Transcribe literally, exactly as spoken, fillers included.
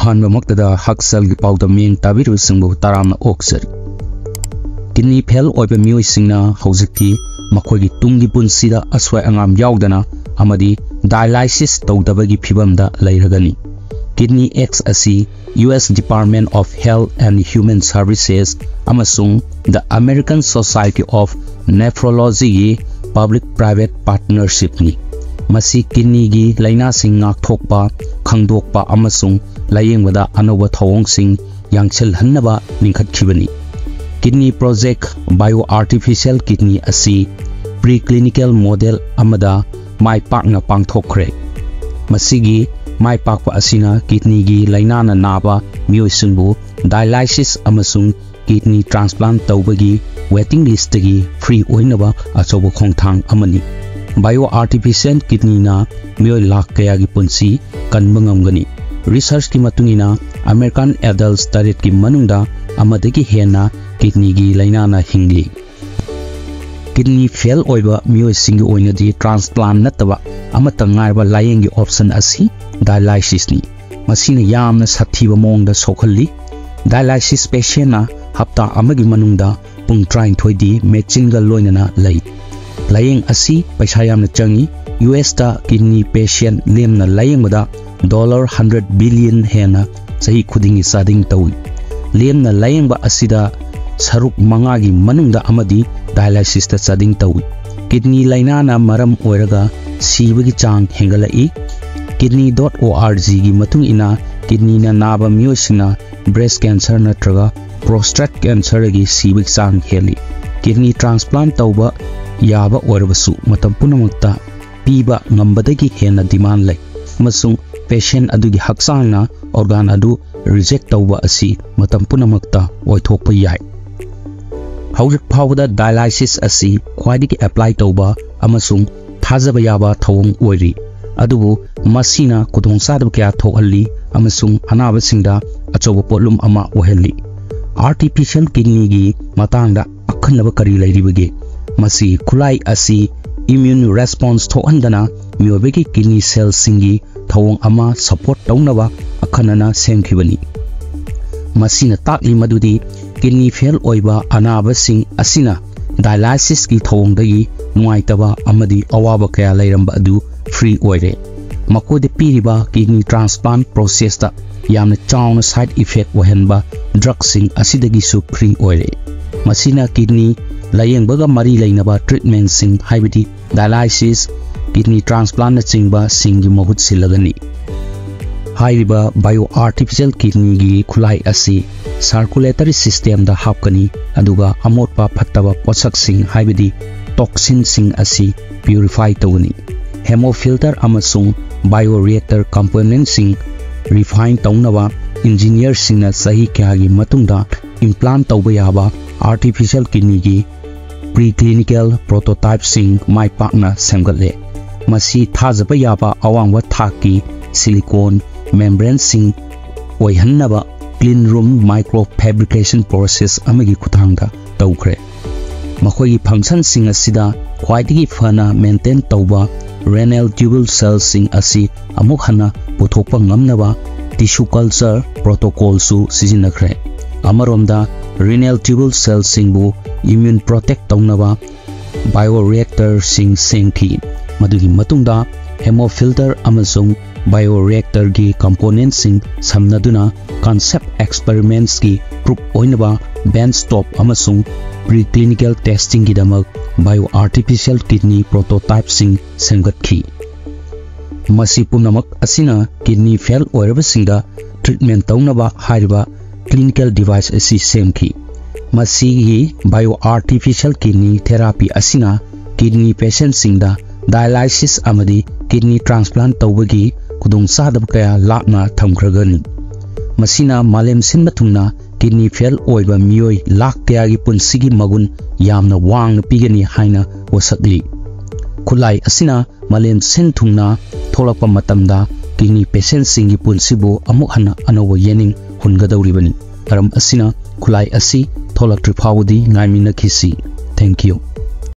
ꯑꯍꯥꯟꯕꯃꯛꯇꯗ ꯍꯛꯁꯦꯜꯒꯤ ꯄꯥꯎꯗꯝ ꯃꯤꯠꯌꯦꯡ ꯇꯥꯕꯤꯔꯤꯕꯁꯤꯡꯕꯨ ꯇꯔꯥꯝꯅ ꯑꯣꯛꯆꯔꯤ꯫ ꯀꯤꯗꯅꯤ ꯐꯦꯜ ꯑꯣꯏꯕ ꯃꯤꯑꯣꯏꯁꯤꯡꯅ ꯍꯧꯖꯤꯛꯇꯤ ꯃꯈꯣꯏꯒꯤ ꯇꯨꯡꯒꯤ ꯄꯨꯟꯁꯤꯗ ꯑꯁꯣꯏ ꯑꯉꯥꯝ ꯌꯥꯎꯗꯅ ꯑꯃꯗꯤ ꯗꯥꯏꯂꯥꯏꯁꯤꯁ ꯇꯧꯗꯕꯒꯤ ꯐꯤꯕꯝꯗ ꯂꯩꯔꯒꯅꯤ꯫ ꯀꯤꯗꯅꯤ ꯑꯦꯛꯁ ꯑꯁꯤ U S Department of Health and Human Services ꯑꯃꯁꯨꯡ The American Society of Nephrologyꯒꯤ public private partnershipꯅꯤ꯫ ꯃꯁꯤ ꯀꯤꯗꯅꯤꯒꯤ ꯂꯥꯏꯅꯥꯁꯤꯡ ꯉꯥꯛꯊꯣꯛꯄ, ꯈꯪꯗꯣꯛꯄ ꯑꯃꯁꯨꯡ ꯂꯥꯌꯦꯡꯕꯗ ꯑꯅꯧꯕ ꯊꯧꯑꯣꯡꯁꯤꯡ ꯌꯥꯡꯁꯤꯜꯍꯟꯅꯕ ꯂꯤꯡꯈꯠꯈꯤꯕꯅꯤ꯫ Kidney Project Bio Artificial Kidney ꯑꯁꯤ preclinical model ꯑꯃꯗ ꯃꯥꯏ ꯄꯥꯛꯅ ꯄꯥꯡꯊꯣꯛꯈ꯭ꯔꯦ꯫ ꯃꯁꯤꯒꯤ ꯃꯥꯏ ꯄꯥꯛꯄ ꯑꯁꯤꯅ ꯀꯤꯗꯅꯤꯒꯤ ꯂꯥꯏꯅꯥꯅ ꯅꯥꯕ ꯃꯤꯑꯣꯏꯁꯤꯡꯕꯨ dialysis ꯑꯃꯁꯨꯡ kidney transplant ꯇꯧꯕꯒꯤ waiting listꯇꯒꯤ free ꯑꯣꯏꯅꯕ ꯑꯆꯧꯕ ꯈꯣꯡꯊꯥꯡ ꯑꯃꯅꯤ꯫ Bio Artificial Kidneyꯅ ꯃꯤꯑꯣꯏ ꯂꯥꯈ ꯀꯌꯥꯒꯤ ꯄꯨꯟꯁꯤ ꯀꯟꯕ ꯉꯝꯒꯅꯤ꯫ Researchꯀꯤ ꯃꯇꯨꯡ ꯏꯟꯅ American adults ꯇꯔꯦꯠꯀꯤ ꯃꯅꯨꯡꯗ ꯑꯃꯗꯒꯤ ꯍꯦꯟꯅ ꯀꯤꯗꯅꯤꯒꯤ ꯂꯥꯏꯅꯥꯅ ꯍꯤꯡꯂꯤ꯫ ꯀꯤꯗꯅꯤ ꯐꯦꯜ ꯑꯣꯏꯕ ꯃꯤꯑꯣꯏꯁꯤꯡꯒꯤ ꯑꯣꯏꯅꯗꯤ transplant ꯅꯠꯇꯕ ꯑꯃꯠꯇ ꯉꯥꯏꯔꯕ ꯂꯥꯌꯦꯡꯒꯤ option ꯑꯁꯤ dialysisꯅꯤ꯫ ꯃꯁꯤꯅ ꯌꯥꯝꯅ ꯁꯥꯊꯤꯕ ꯃꯑꯣꯡꯗ ꯁꯣꯛꯍꯜꯂꯤ꯫ Dialysis patientꯅ ꯍꯞꯇꯥ ꯑꯃꯒꯤ ꯃꯅꯨꯡꯗ ꯄꯨꯡ ꯇꯔꯥꯅꯤꯊꯣꯏꯗꯤ machineꯒ ꯂꯣꯏꯅꯅ ꯂꯩ꯫ ꯂꯥꯌꯦꯡ ꯑꯁꯤ ꯄꯩꯁꯥ ꯌꯥꯝꯅ ꯆꯪꯏ꯫ ꯌꯨ ꯑꯦꯁꯇ ꯀꯤꯗꯅꯤ patient ꯂꯦꯝꯅ ꯂꯥꯌꯦꯡꯕꯗ dollar hundred billion ꯍꯦꯟꯅ ꯆꯍꯤ ꯈꯨꯗꯤꯡꯒꯤ ꯆꯥꯗꯤꯡ ꯇꯧꯏ꯫ ꯂꯦꯝꯅ ꯂꯥꯌꯦꯡꯕ ꯑꯁꯤꯗ ꯁꯔꯨꯛ ꯃꯉꯥꯒꯤ ꯃꯅꯨꯡꯗ ꯑꯃꯗꯤ dialysisꯇ ꯆꯥꯗꯤꯡ ꯇꯧꯏ꯫ ꯀꯤꯗꯅꯤ ꯂꯥꯏꯅꯥꯅ ꯃꯔꯝ ꯑꯣꯏꯔꯒ ꯁꯤꯕꯒꯤ ꯆꯥꯡ ꯍꯦꯟꯒꯠꯂꯛꯏ꯫ Kidney dot orgꯒꯤ ꯃꯇꯨꯡ ꯏꯟꯅ, ꯀꯤꯗꯅꯤꯅ ꯅꯥꯕ ꯃꯤꯑꯣꯏꯁꯤꯡꯅ breast cancer ꯅꯠꯇ꯭ꯔꯒ prostate cancerꯗꯒꯤ ꯁꯤꯕꯒꯤ ꯆꯥꯡ ꯍꯦꯜꯂꯤ꯫ Kidney transplant ꯇꯧꯕ ꯌꯥꯕ ꯑꯣꯏꯔꯕꯁꯨ, ꯃꯇꯝ ꯄꯨꯝꯅꯃꯛꯇ ꯄꯤꯕ ꯉꯝꯕꯗꯒꯤ ꯍꯦꯟꯅ demand ꯂꯩ, ꯑꯃꯁꯨꯡ patient ꯑꯗꯨꯒꯤ ꯍꯛꯆꯥꯡꯅ organ ꯑꯗꯨ reject ꯇꯧꯕ ꯑꯁꯤ ꯃꯇꯝ ꯄꯨꯝꯅꯃꯛꯇ ꯑꯣꯏꯊꯣꯛꯄ ꯌꯥꯏ꯫ ꯍꯧꯖꯤꯛ ꯐꯥꯎꯕꯗ dialysis ꯑꯁꯤ ꯈ꯭ꯋꯥꯏꯗꯒꯤ apply ꯇꯧꯕ ꯑꯃꯁꯨꯡ ꯊꯥꯖꯕ ꯌꯥꯕ ꯊꯧꯑꯣꯡ ꯑꯣꯏꯔꯤ, ꯑꯗꯨꯕꯨ ꯃꯁꯤꯅ ꯈꯨꯗꯣꯡꯆꯥꯗꯕ ꯀꯌꯥ ꯊꯣꯛꯍꯜꯂꯤ ꯑꯃꯁꯨꯡ ꯑꯅꯥꯕꯁꯤꯡꯗ ꯑꯆꯧꯕ ꯄꯣꯠꯂꯨꯝ ꯑꯃ ꯑꯣꯏꯍꯜꯂꯤ꯫ Artificial kidneyꯒꯤ ꯃꯇꯥꯡꯗ ꯑꯈꯟꯅꯕ ꯀꯔꯤ ꯂꯩꯔꯤꯕꯒꯦ? ꯃꯁꯤꯒꯤ ꯈꯨꯠꯂꯥꯏ ꯑꯁꯤ immune response ꯊꯣꯛꯍꯟꯗꯅ ꯃꯤꯑꯣꯏꯕꯒꯤ kidney cellꯁꯤꯡꯒꯤ ꯊꯧꯑꯣꯡ ꯑꯃ support ꯇꯧꯅꯕ ꯈꯟꯅꯅ ꯁꯦꯝꯈꯤꯕꯅꯤ꯫ ꯃꯁꯤꯅ ꯇꯥꯛꯂꯤ ꯃꯗꯨꯗꯤ kidney fail ꯑꯣꯏꯕ ꯑꯅꯥꯕꯁꯤꯡ ꯑꯁꯤꯅ dialysisꯀꯤ ꯊꯧꯑꯣꯡꯗꯒꯤ ꯅꯨꯡꯉꯥꯏꯇꯕ ꯑꯃꯗꯤ ꯑꯋꯥꯕ ꯀꯌꯥ ꯂꯩꯔꯝꯕ ꯑꯗꯨ free ꯑꯣꯏꯔꯦ꯫ ꯃꯈꯣꯏꯗ ꯄꯤꯔꯤꯕ kidney transplant processꯇ ꯌꯥꯝꯅ ꯆꯥꯎꯅ side effect ꯑꯣꯏꯍꯟꯕ drugꯁꯤꯡ ꯑꯁꯤꯗꯒꯤꯁꯨ free ꯑꯣꯏꯔꯦ꯫ ꯃꯁꯤꯅ kidney ꯂꯥꯌꯦꯡꯕꯒ ꯃꯔꯤ ꯂꯩꯅꯕ treatmentꯁꯤꯡ, ꯍꯥꯏꯕꯗꯤ dialysis, kidney transplantꯅꯆꯤꯡꯕꯁꯤꯡꯒꯤ ꯃꯍꯨꯠ ꯁꯤꯜꯂꯒꯅꯤ꯫ ꯍꯥꯏꯔꯤꯕ bio artificial kidneyꯒꯤ ꯈꯨꯠꯂꯥꯏ ꯑꯁꯤ circulatory systemꯗ ꯍꯥꯞꯀꯅꯤ, ꯑꯗꯨꯒ ꯑꯃꯣꯠꯄ ꯐꯠꯇꯕ ꯄꯣꯠꯁꯛꯁꯤꯡ, ꯍꯥꯏꯕꯗꯤ toxinꯁꯤꯡ ꯑꯁꯤ purify ꯇꯧꯒꯅꯤ꯫ Hemofilter ꯑꯃꯁꯨꯡ bioreactor componentꯁꯤꯡ refine ꯇꯧꯅꯕ engineerꯁꯤꯡꯅ ꯆꯍꯤ ꯀꯌꯥꯒꯤ ꯃꯇꯨꯡꯗ implant ꯇꯧꯕ ꯌꯥꯕ artificial kidneyꯒꯤ preclinical prototypeꯁꯤꯡ ꯃꯥꯏ ꯄꯥꯛꯅ ꯁꯦꯝꯒꯠꯂꯦ꯫ ꯃꯁꯤ ꯊꯥꯖꯕ ꯌꯥꯕ ꯑꯋꯥꯡꯕ ꯊꯥꯛꯀꯤ silicone membraneꯁꯤꯡ ꯑꯣꯏꯍꯟꯅꯕ clean room microfabrication process ꯑꯃꯒꯤ ꯈꯨꯠꯊꯥꯡꯗ ꯇꯧꯈ꯭ꯔꯦ꯫ ꯃꯈꯣꯏꯒꯤ functionꯁꯤꯡ ꯑꯁꯤꯗ ꯈ꯭ꯋꯥꯏꯗꯒꯤ ꯐꯅ maintain ꯇꯧꯕ renal tubule cellꯁꯤꯡ ꯑꯁꯤ ꯑꯃꯨꯛ ꯍꯟꯅ ꯄꯨꯊꯣꯛꯄ ꯉꯝꯅꯕ tissue culture protocolꯁꯨ ꯁꯤꯖꯤꯟꯅꯈ꯭ꯔꯦ꯫ ꯑꯃꯔꯣꯝꯗ, renal tubule cellꯁꯤꯡꯕꯨ immune protect ꯇꯧꯅꯕ bioreactorꯁꯤꯡ ꯁꯦꯝꯈꯤ꯫ ꯃꯗꯨꯒꯤ ꯃꯇꯨꯡꯗ hemofilter ꯑꯃꯁꯨꯡ bioreactorꯒꯤ componentꯁꯤꯡ ꯁꯝꯅꯗꯨꯅ concept experimentsꯀꯤ proof ꯑꯣꯏꯅꯕ benchtop ꯑꯃꯁꯨꯡ preclinical testingꯒꯤꯗꯃꯛ bio artificial kidney prototypeꯁꯤꯡ ꯁꯦꯝꯒꯠꯈꯤ꯫ ꯃꯁꯤ ꯄꯨꯝꯅꯃꯛ ꯑꯁꯤꯅ kidney fail ꯑꯣꯏꯔꯕꯁꯤꯡꯗ treatment ꯇꯧꯅꯕ ꯍꯥꯏꯔꯤꯕ clinical device ꯑꯁꯤ ꯁꯦꯝꯈꯤ꯫ ꯃꯁꯤꯒꯤ bio artificial kidney therapy ꯑꯁꯤꯅ kidney patientꯁꯤꯡꯗ dialysis ꯑꯃꯗꯤ kidney transplant ꯇꯧꯕꯒꯤ ꯈꯨꯗꯣꯡꯆꯥꯗꯕ ꯀꯌꯥ ꯂꯥꯞꯅ ꯊꯝꯈ꯭ꯔꯒꯅꯤ꯫ ꯃꯁꯤꯅ ꯃꯥꯂꯦꯝ ꯁꯤꯟꯕ ꯊꯨꯡꯅ kidney fail ꯑꯣꯏꯕ ꯃꯤꯑꯣꯏ ꯂꯥꯈ ꯀꯌꯥꯒꯤ ꯄꯨꯟꯁꯤꯒꯤ ꯃꯒꯨꯟ ꯌꯥꯝꯅ ꯋꯥꯡꯅ ꯄꯤꯒꯅꯤ ꯍꯥꯏꯅ ꯋꯥꯁꯛꯂꯤ꯫ ꯈꯨꯠꯂꯥꯏ ꯑꯁꯤꯅ ꯃꯥꯂꯦꯝ ꯁꯤꯟ ꯊꯨꯡꯅ ꯊꯣꯛꯂꯛꯄ ꯃꯇꯝꯗ kidney patientꯁꯤꯡꯒꯤ ꯄꯨꯟꯁꯤꯕꯨ ꯑꯃꯨꯛ ꯍꯟꯅ ꯑꯅꯧꯕ ꯌꯦꯅꯤꯡ ꯍꯨꯟꯒꯗꯧꯔꯤꯕꯅꯤ꯫ ꯃꯔꯝ ꯑꯁꯤꯅ ꯈꯨꯠꯂꯥꯏ ꯑꯁꯤ ꯊꯣꯛꯂꯛꯇ꯭ꯔꯤ ꯐꯥꯎꯕꯗꯤ ꯉꯥꯏꯃꯤꯟꯅꯈꯤꯁꯤ꯫ Thank you꯫